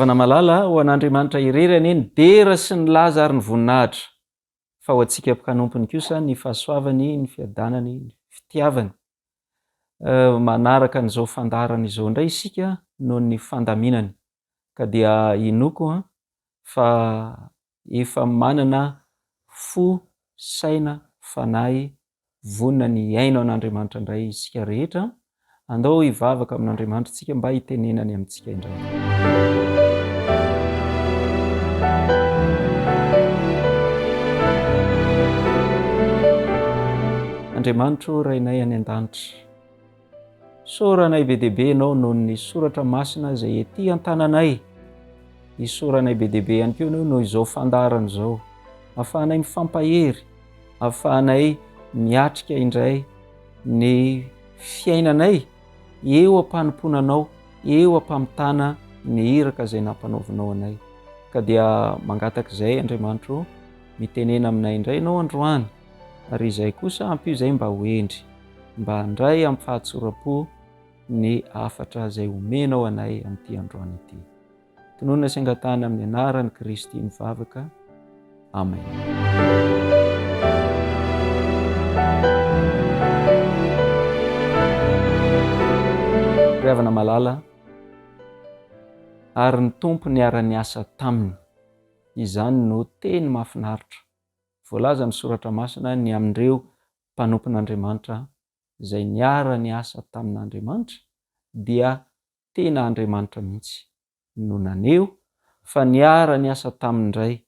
Ry havana malala, ho an'Andriamanitra irery anie ny dera sy ny laza ary ny voninahitra, fa ho antsika mpanompony kosa ny fahasoavany, ny fiadanany, ny fitiavany. Manaraka an'izao fandaharana izao indray isika noho ny fandaminany, ka dia inoako fa efa manana fo, saina, fanahy vonona ny hihaino an'Andriamanitra indray isika rehetra. Andao hivavaka amin'Andriamanitra isika mba hitenenany amintsika indray. Andriamanitro Rainay any an-danitra, isaoranay be dia be Ianao noho ny soratra masina izay ety an-tananay. Isaoranay be dia be ihany koa Ianao noho izao fandaharana izao. Ahafahanay mifampahery, ahafahanay miatrika indray ny fiainanay eo am-panompoana Anao, eo am-pamitana ny iraka izay nampanaovinao anay. Ka dia mangataka izay Andriamanitro, mitenena aminay indray Ianao androany, ary izay kosa ampio izay mba ho hendry, mba handray amin'ny fahatsoram-po ny hafatra izay omenao anay amin'ity androany ity. Tononina sy angatahana amin'ny anaran'i Kristy ny vavaka. Amen. Ry havana malala, ary ny Tompo niara-niasa taminy. Izany no teny mahafinaritra voalaza amin'ny Soratra Masina ny amin'ireo mpanompon'Andriamanitra izay niara-niasa tamin'Andriamanitra dia tena Andriamanitra mihitsy no naneho fa niara-niasa taminy indray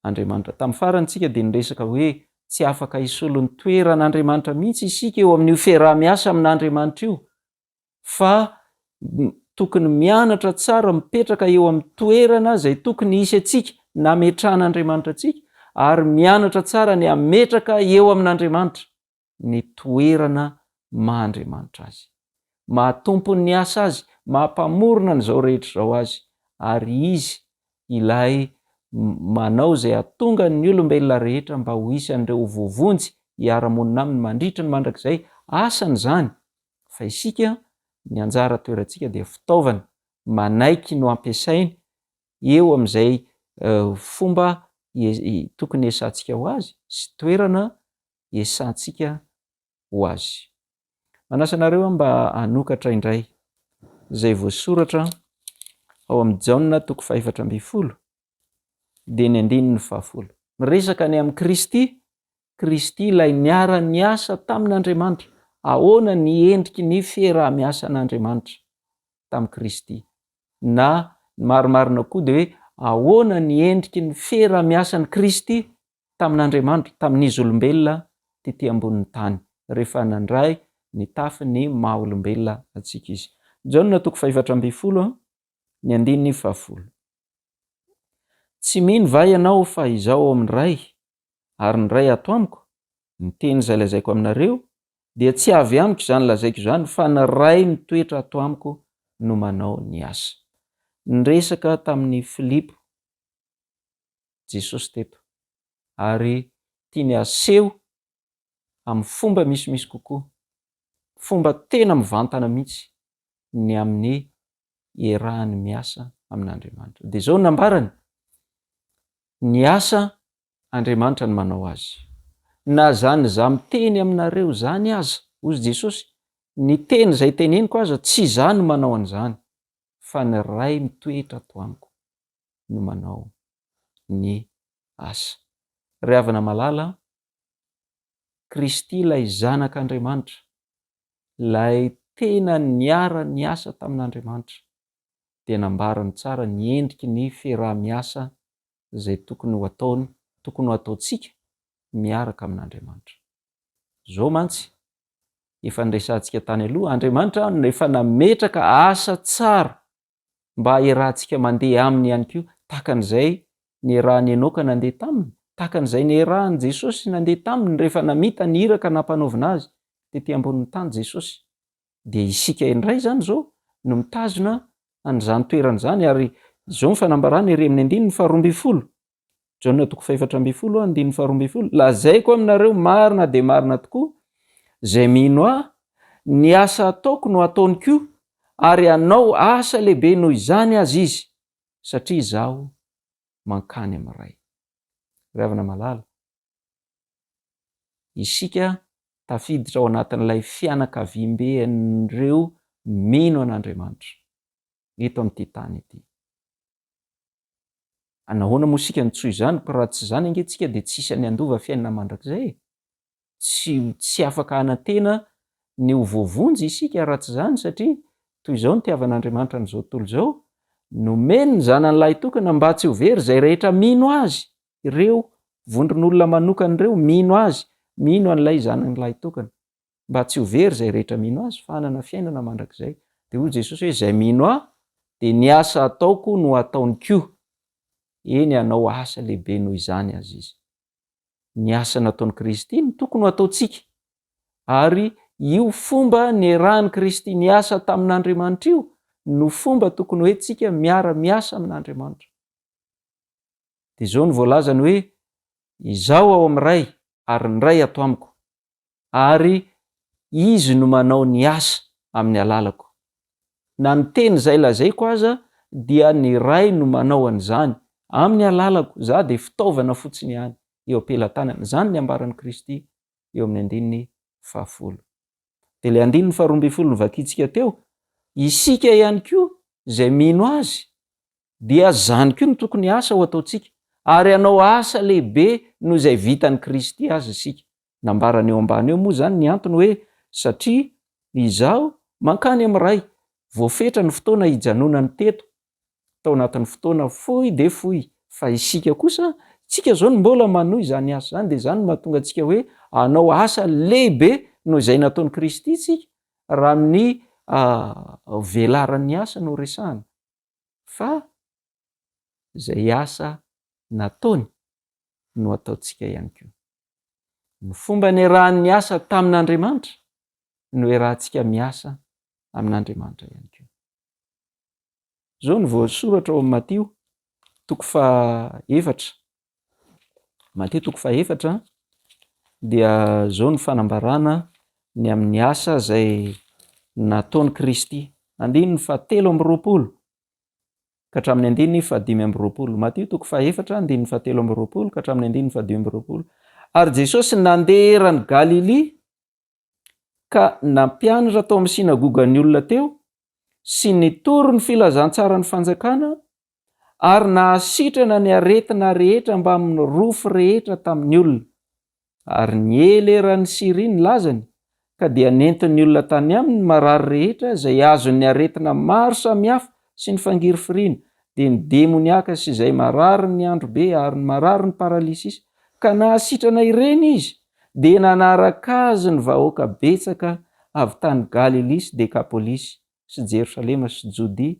Andriamanitra. Tamin'ny farany isika dia niresaka hoe tsy afaka hisolo ny toeran'Andriamanitra mihitsy isika eo amin'io fiaraha-miasa amin'Andriamanitra io fa tokony mianatra tsara mipetraka eo amin'ny toerana izay tokony hisy antsika nametrahan'Andriamanitra antsika ary mianatra tsara ny hametraka eo amin'Andriamanitra ny toerana maha Andriamanitra Azy, maha Tompon'ny asa Azy, maha Mpamorona an'izao rehetra izao Azy, ary Izy ilay manao izay hahatonga ny olombelona rehetra mba ho isan'ireo ho voavonjy hiara-monina Aminy mandritra ny mandrakizay, asany izany, fa isika, ny anjara toerantsika dia fitaovana manaiky no ampiasainy eo amin'izay fomba tokony hiasantsika ho Azy sy toerana esantsika ho azy. Manasa anareo aho mba hanokatra indray izay voasoratra ao amin'ny Jaona toko fahefatra ambin'ny folo, dia ny andininy fahafolo. Miresaka ny amin'i Kristy, Kristy ilay niara-niasa tamin'Andriamanitra. Ahoana ny endriky ny fiaraha-miasan'Andriamanitra tamin'i Kristy? Na ny marimarina koa dia hoe ahoana ny endriky ny fiaraha-miasan'i Kristy tamin'Andriamanitra, tamin'izy olombelona tety ambonin'ny tany, rehefa nandray ny tafin'ny maha olombelona antsika izy. Jaona toko fahefatra ambin'ny folo, ny andininy fahafolo. Tsy mino va ianao fa izaho ao amin'ny Ray, ary ny Ray ato amiko? Ny teny izay lazaiko aminareo dia tsy avy amiko izany lazaiko izany, fa ny Ray mitoetra ato amiko no manao ny asa. Niresaka tamin'i Filipo Jesosy teto, ary tiany haseho amin'ny fomba misimisy kokoa, fomba tena mivantana mihitsy ny amin'ny iarahany miasa amin'Andriamanitra. Dia izao no nambarany, Ny asa, Andriamanitra no manao azy. Na izany izaho miteny aminareo izany aza, hozy Jesosy, ny teny izay teneniko aza, tsy izaho no manao an'izany, fa ny Ray mitoetra ato amiko. no manao ny asa. Ry havana malala, Kristy ilay Zanak'Andriamanitra, ilay tena niara-niasa tamin'Andriamanitra, dia nambarany tsara ny endriky ny fiaraha-miasa izay tokony ho ataony, tokony ho ataontsika miaraka amin'Andriamanitra. Izao mantsy, efa niresahantsika tany aloha, Andriamanitra efa nametraka asa tsara mba hiarahantsika mandeha aminy ihany koa, tahaka an'izay niarahan'i Enoka nandeha taminy, tahaka an'izay niarahan'i Jesosy nandeha taminy rehefa namita ny iraka nampanaovina azy tety ambonin'ny tany Jesosy. Dia isika indray izany izao no mitazona an'izany toerana izany ary izao ny fanambarana ery amin'ny andininy faharoa ambin'ny folo. Jaona toko fahefatra ambin'ny folo andininy faharoa ambin'ny folo, Lazaiko aminareo marina dia marina tokoa, izay mino Ahy, ny asa ataoko no hataony koa, ary hanao asa lehibe noho izany aza izy. satria Izaho mankany amin'ny Ray. Ry havana malala, isika tafiditra ao anatin'ilay fianakaviamben'ireo mino an'Andriamanitra eto amin'ity tany ity. Nahoana moa isika no tsy ho izany? Koa raha tsy izany ange tsika dia tsy isan'ny handova fiainana mandrakizay e! Tsy tsy afaka hanantena ny ho voavonjy isika raha tsy izany satria toy izao nitiavan'Andriamanitra an'izao tontolo izao, nomeny ny Zanany lahitokana mba tsy ho very izay rehetra mino Azy, ireo vondron'olona manokana ireo mino Azy, mino an'ilay Zanany lahitokana. Mba tsy ho very izay rehetra mino Azy fa hanana fiainana mandrakizay. Dia hoy Jesosy hoe, Izay mino Ahy dia ny asa ataoko no hataony koa. Eny, hanao asa lehibe noho izany aza izy. Ny asa nataon'i Kristy no tokony ho ataontsika. Ary io fomba niarahan'i Kristy niasa tamin'Andriamanitra io no fomba tokony ho entintsika miara-miasa amin'Andriamanitra. Dia izao no voalazany hoe, Izaho ao amin'ny Ray, ary ny Ray ato amiko. Ary Izy no manao ny asa amin'ny alalako. Na ny teny izay lazaiko aza dia ny Ray no manao an'izany amin'ny alalako, za dia fitaovana fotsiny ihany eo am-pelatanana. Izany ny ambaran'i Kristy eo amin'ny andininy fahafolo. Dia ilay andininy faharoa ambin'ny folo novakintsika teo, isika ihany koa izay mino Azy dia izany koa no tokony asa ho ataontsika, ary hanao asa lehibe noho izay vitan'i Kristy aza isika. Nambarany eo ambany eo moa izany ny antony hoe satria izaho mankany amin'ny Ray. Voafetra ny fotoana hijanonany teto, tao anatin'ny fotoana fohy dia fohy, fa isika kosa, isika izao no mbola manohy izany asa izany, dia izany no mahatonga antsika hoe hanao asa lehibe noho izay nataon'i Kristy isika, raha amin'ny velaran'ny asa no resahana. Fa izay asa nataony no ataontsika ihany koa. Ny fomba niarahany niasa tamin'Andriamanitra no iarahantsika miasa amin'Andriamanitra ihany koa. Izao no voasoratra ao amin'ny Matio toko fahaefatra. Matio toko fahaefatra dia izao no fanambarana ny amin'ny asa izay nataon'i Kristy. Andininy fahatelo amby roapolo ka hatramin'ny andininy fahadimy amby roapolo. Matio toko fahaefatra, andininy fahatelo amby roapolo ka hatramin'ny andininy fahadimy amby roapolo. Ary Jesosy nandeha eran'i Galilia ka nampianatra tao amin'ny synagogan'ny olona teo sy nitory ny filazantsaran'ny fanjakana ary nahasitrana ny aretina rehetra mbamin'ny rofy rehetra tamin'ny olona. Ary niely eran'i Syria ny lazany, ka dia nentin'ny olona tany aminy ny marary rehetra izay azon'ny aretina maro samihafa sy ny fangirifiriana, dia ny demoniaka sy izay mararin'ny androbe ary ny mararin'ny paralysisa, ka nahasitrana ireny izy. Dia nanaraka azy ny vahoaka betsaka avy tany Galilia sy Dekapolisy sy Jerosalema sy Jodia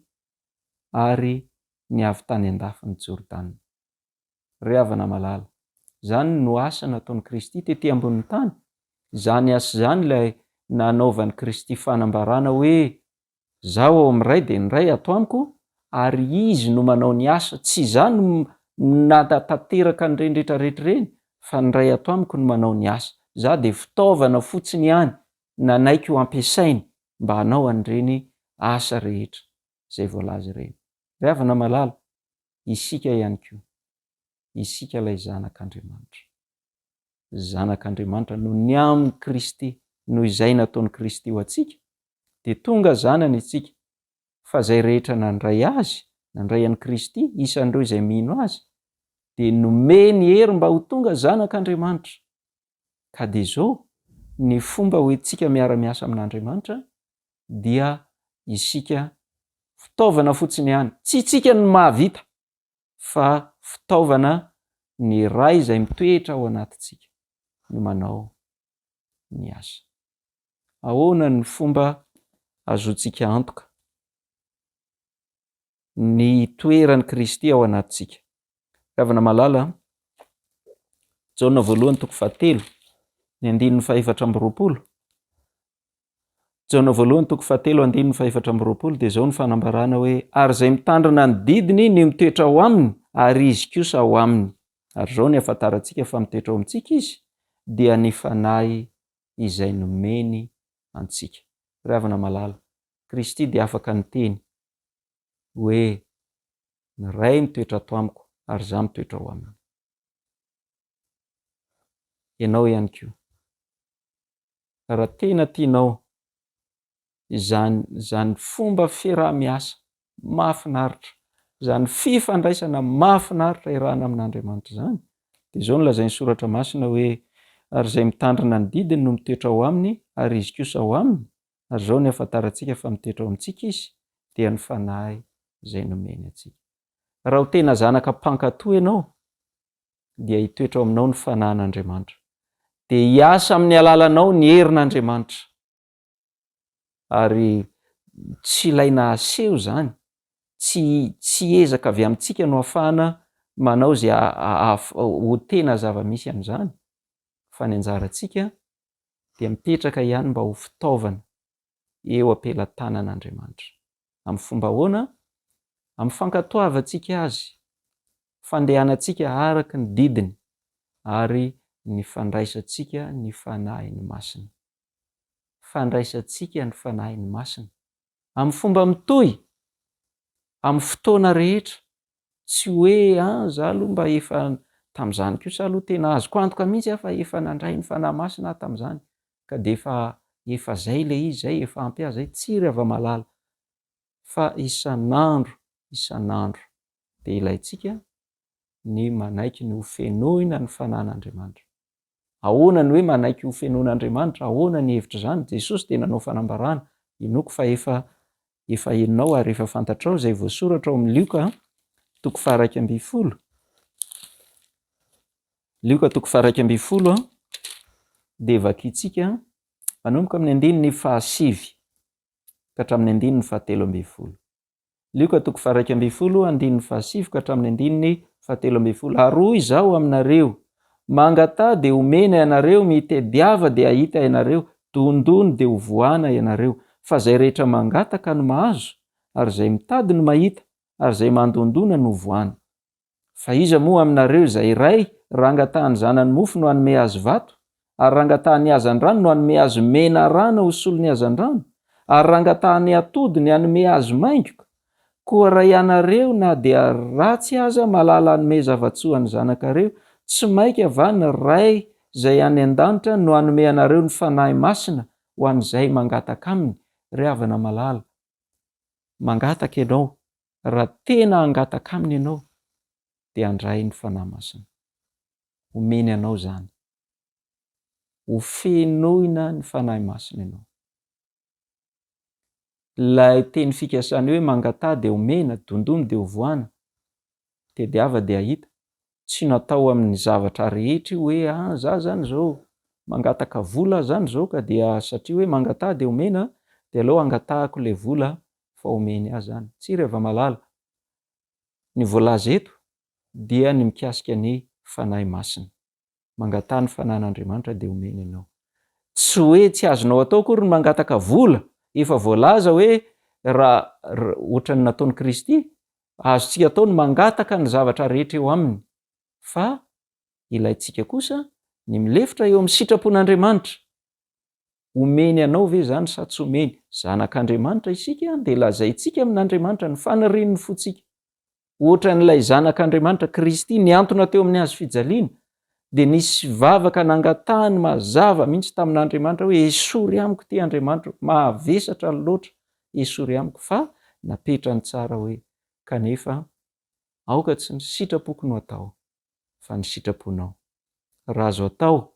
ary ny avy tany an-dafin'i Jordana. Ry havana malala, izany no asa nataon'i Kristy tety ambonin'ny tany, izany asa izany ilay nanaovan'i Kristy fanambarana hoe, Izaho ao amin'ny Ray dia ny Ray ato amiko, ary Izy no manao ny asa, tsy izaho no nanatanteraka an'ireny rehetra rehetra ireny, fa ny Ray ato amiko no manao ny asa. Izaho dia fitaovana fotsiny ihany nanaiky ho ampiasainy mba hanao an'ireny asa rehetra izay voalaza ireny. Ry havana malala, isika ihany koa, isika ilay zanak'Andriamanitra. Zanak'Andriamanitra noho ny amin'i Kristy, noho izay nataon'i Kristy ho antsika, dia tonga zanany isika, fa izay rehetra nandray Azy, nandray an'i Kristy, isan'ireo izay mino Azy, dia nomeny hery mba ho tonga zanak'Andriamanitra. Ka dia izao, ny fomba hoentintsika miara-miasa amin'Andriamanitra dia isika fitaovana fotsiny ihany, tsy isika no mahavita fa fitaovana ny Ray izay mitoetra ao anatintsika no manao ny asa. Ahoana ny fomba azontsika antoka ny hitoeran'i Kristy ao anatintsika? Ry havana malala, Jaona voalohany toko fahatelo, ny andininy fahefatra amby roapolo. Jaona voalohany toko fahatelo andininy fahefatra amby roapolo dia izao ny fanambarana hoe ary izay mitandrina ny didiny no mitoetra ao aminy ary izy kosa ao aminy. Ary izao ny ahafantarantsika fa mitoetra ao amintsika izy dia ny fanahy izay nomeny antsika. Ry havana malala, Kristy dia afaka niteny hoe. Ny Ray mitoetra ato amiko ary Izaho mitoetra ao aminy. Ianao ihany koa. Raha tena tianao izany izany fomba fiaraha-miasa mahafinaritra, izany fifandraisana mahafinaritra iarahana amin'Andriamanitra izany, dia izao no lazain'ny Soratra Masina hoe, Ary izay mitandrina ny didiny no mitoetra ao aminy, ary izy kosa ao aminy, ary izao no ahafantarantsika fa mitoetra ao amintsika izy, dia ny Fanahy izay nomeny antsika. Raha ho tena zanaka mpankatò ianao, dia hitoetra ao aminao ny Fanahin'Andriamanitra. Dia hiasa amin'ny alalanao ny herin'Andriamanitra. Ary tsy ilaina aseho izany, tsy tsy ezaka avy amintsika no ahafahana manao izay ho tena zava-misy amin'izany, fa ny anjarantsika dia mipetraka ihany mba ho fitaovana eo am-pelatanan'Andriamanitra. Amin'ny fomba ahoana? Amin'ny fankatoavantsika Azy, fandehanantsika araka ny didiny, ary ny fandraisantsika ny Fanahiny Masina. Fandraisantsika ny Fanahiny Masina. Amin'ny fomba mitohy, amin'ny fotoana rehetra, tsy hoe an, za aloha mba efa tamin'izany kosa aloha tena azoko antoka mihitsy aho fa efa nandray ny Fanahy Masina aho tamin'izany, ka dia efa efa zay ilay izy zay, efa ampy ahy zay, tsia ry hava-malala, fa isan'andro isan'andro dia ilaintsika ny manaiky ny ho fenoina ny Fanahin'Andriamanitra. Ahoana ny hoe manaiky ho fenoin'Andriamanitra? Ahoana ny hevitr'izany? Jesosy dia nanao fanambarana, inoako fa efa efa henonao ary efa fantatrao izay voasoratra ao amin'ny Lioka toko faha-11. Lioka toko faha-11 dia vakintsika manomboka amin'ny andininy fahasivy ka hatramin'ny andininy fahatelo ambin'ny folo. Lioka toko faha-11 andininy fahasivy ka hatramin'ny andininy fahatelo ambin'ny folo. Ary hoy Izaho aminareo, Mangataha dia homena ianareo, mitediava dia hahita ianareo, dondòno dia hovohana ianareo. Fa izay rehetra mangataka no mahazo, ary izay mitady no mahita, ary izay mandondòna no hovohana. Fa iza moa aminareo izay ray, raha angatahan'ny zanany mofo no hanome azy vato? Ary raha angatahany hazandrano no hanome azy menarana ho solon'ny hazandrano? Ary raha angatahany atody ny hanome azy maingoka? Koa raha ianareo na dia ratsy aza mahalala hanome zava-tsoa ny zanakareo, tsy mainka va ny Ray izay any an-danitra no hanome anareo ny Fanahy Masina ho an'izay mangataka aminy? Ry havana malala, mangataka ianao, raha tena hangataka aminy ianao dia handray ny Fanahy Masina. Homeny anao izany. Ho fenoina ny Fanahy Masina ianao. Ilay teny fikasana hoe mangataha dia omena, dondony dia hovohana, tediava dia hahita. Tsy natao amin'ny zavatra rehetra io hoe ah za zany zao mangataka vola aho zany zao ka dia satria hoe mangataha dia omena dia aleo angatahako ilay vola fa omeny ahy zany. Tsia ry hava-malala. Ny voalaza eto dia ny mikasika ny Fanahy Masina. Mangataha ny Fanahin'Andriamanitra dia omeny ianao. Tsy hoe tsy azonao atao akory ny mangataka vola. Efa voalaza hoe raha ohatran'ny nataon'i Kristy, azontsika atao ny mangataka ny zavatra rehetra eo aminy. Fa ilaintsika kosa ny milefitra eo amin'ny sitrapon'Andriamanitra. Omeny anao ve izany sa tsy omeny? Zanak'Andriamanitra isika dia lazaintsika amin'Andriamanitra ny fanirian'ny fontsika. Ohatran'ilay Zanak'Andriamanitra Kristy nihantona teo amin'ny hazo fijaliana dia nisy vavaka nangatahany mazava mihitsy tamin'Andriamanitra hoe esory amiko ity Andriamanitro, mahavesatra loatra, esory amiko fa napetrany tsara hoe kanefa aoka tsy ny sitrapoko no atao fa ny sitraponao. Raha azo atao,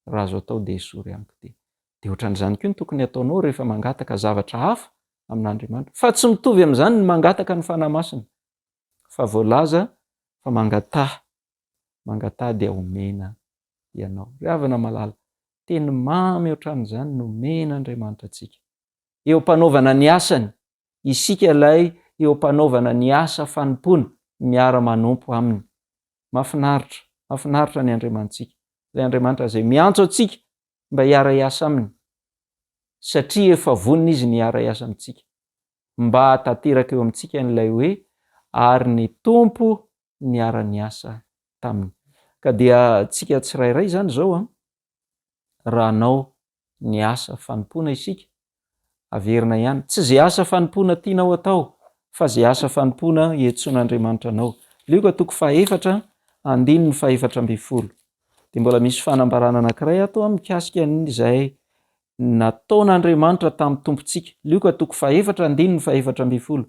raha azo atao dia esory amiko ity. Dia ohatran'izany koa no tokony hataonao rehefa mangataka zavatra hafa amin'Andriamanitra. Fa tsy mitovy amin'izany ny mangataka ny Fanahy Masina. Fa voalaza fa mangataha, mangataha dia omena ianao. Ry havana malala, teny mamy ohatran'izany no omen'Andriamanitra antsika. Eo am-panaovana ny asany, isika ilay eo am-panaovana ny asa fanompoana miara-manompo Aminy. Mahafinaritra, mahafinaritra ny Andriamanitsika. Ilay Andriamanitra izay miantso antsika mba hiara-hiasa Aminy, satria efa vonona Izy ny hiara-hiasa amintsika, mba hahatanteraka eo amintsika an'ilay hoe, Ary ny Tompo niara-niasa taminy. Ka dia tsika tsirairay izany izao an, raha hanao ny asa fanompoana isika, averina ihany, tsy izay asa fanompoana tianao atao. fa izay asa fanompoana iantsoan'Andriamanitra anao. Lioka toko fahaefatra, andininy fahefatra ambin'ny folo. Dia mbola misy fanambarana anankiray ato mikasika an'izay nataon'Andriamanitra tamin'ny Tompontsika. Lioka toko fahefatra andininy fahefatra ambin'ny folo.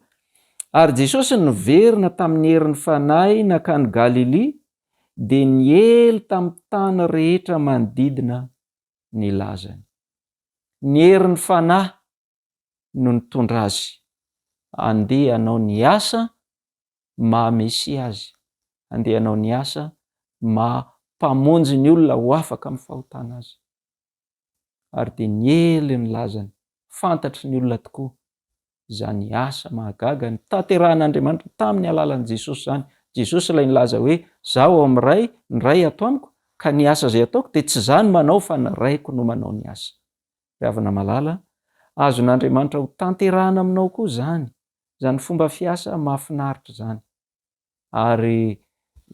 Ary Jesosy niverina tamin'ny herin'ny Fanahy nankany Galilia, dia niely tamin'ny tany rehetra manodidina ny lazany. Ny herin'ny Fanahy no nitondra azy handeha hanao ny asa maha Mesia azy, handeha hanao ny asa maha Mpamonjy ny olona ho afaka amin'ny fahotana azy. Ary dia niely ny lazany, fantatry ny olona tokoa izany asa mahagaga notanterahin'Andriamanitra tamin'ny alalan'i Jesosy izany. Jesosy ilay nilaza hoe, Izaho ao amin'ny Ray, ny Ray ato amiko, ka ny asa izay ataoko dia tsy izaho no manao fa ny Raiko no manao ny asa. Ry havana malala, azon'Andriamanitra ho tanterahina aminao koa izany, izany fomba fiasa mahafinaritra izany. Ary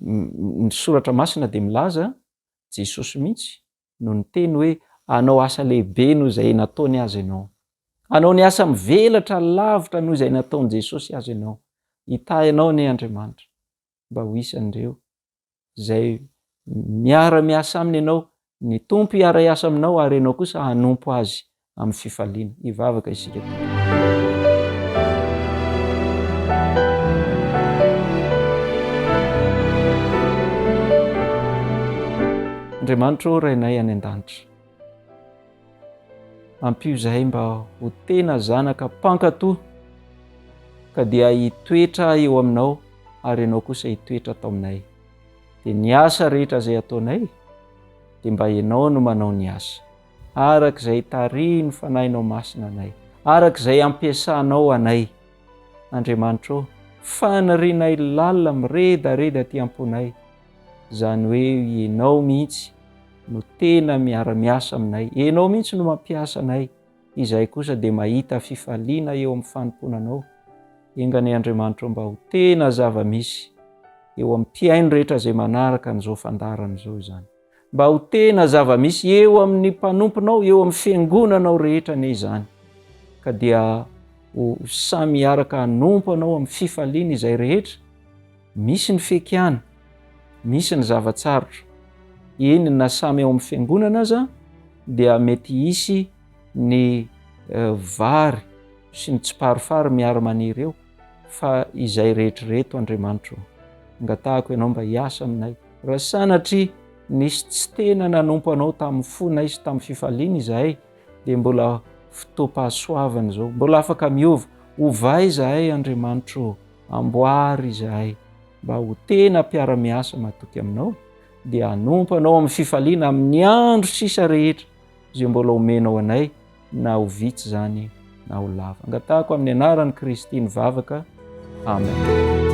ny soratra masina dia milaza, Jesosy mihitsy no niteny hoe hanao asa lehibe noho izay nataony aza ianao. Hanao ny asa mivelatra lavitra noho izay nataon'i Jesosy aza ianao. Hitahy anao anie Andriamanitra mba ho isan'ireo izay miara-miasa aminy ianao, ny Tompo hiara-hiasa aminao ary ianao kosa hanompo Azy amin'ny fifaliana. Hivavaka isika tompoko. Andriamanitra ô Rainay any an-danitra, ampio izahay mba ho tena zanaka mpankato ka dia hitoetra eo aminao ary ianao kosa hitoetra ato aminay. Dia ny asa rehetra izay ataonay dia mba ianao no manao ny asa. Araka izay tarihin'ny Fanahinao Masina anay, araka izay ampiasanao anay. Andriamanitra ô, fanirianay lalina miredareda aty am-ponay, izany hoe Ianao mihitsy no tena miara-miasa aminay, Ianao mihitsy no mampiasa anay, izahay kosa dia mahita fifaliana eo amin'ny fanompoana Anao. Enga anie Andriamanitra ô mba ho tena zava-misy eo amin'ny mpihaino rehetra izay manaraka an'izao fandaharana izao izany. Mba ho tena zava-misy eo amin'ny mpanomponao, eo amin'ny fiangonanao rehetra anie izany. Ka dia ho samy hiaraka hanompo anao amin'ny fifaliana izay rehetra. Misy ny fekiana, misy ny zava-tsarotra. Eny na samy ao amin'ny fiangonana aza dia mety hisy ny eh, vary sy ny tsiparifary miara-maniry eo fa izay rehetra ireto Andriamanitro. Angatahako ianao mba hiasa aminay. Raha sanatria nisy tsy tena nanompo anao tamin'ny fonay sy tamin'ny fifaliana izahay, dia mbola fotoam-pahasoavana izao. Mbola afaka miova. Ovay izahay, Andriamanitro ô. Amboary izahay mba ho tena mpiara-miasa matoky aminao, dia hanompo anao amin'ny fifaliana amin'ny andro sisa rehetra izay mbola omenao anay, na ho vitsy izany na ho lava. Angatahako amin'ny anaran'i Kristy ny vavaka. Amen.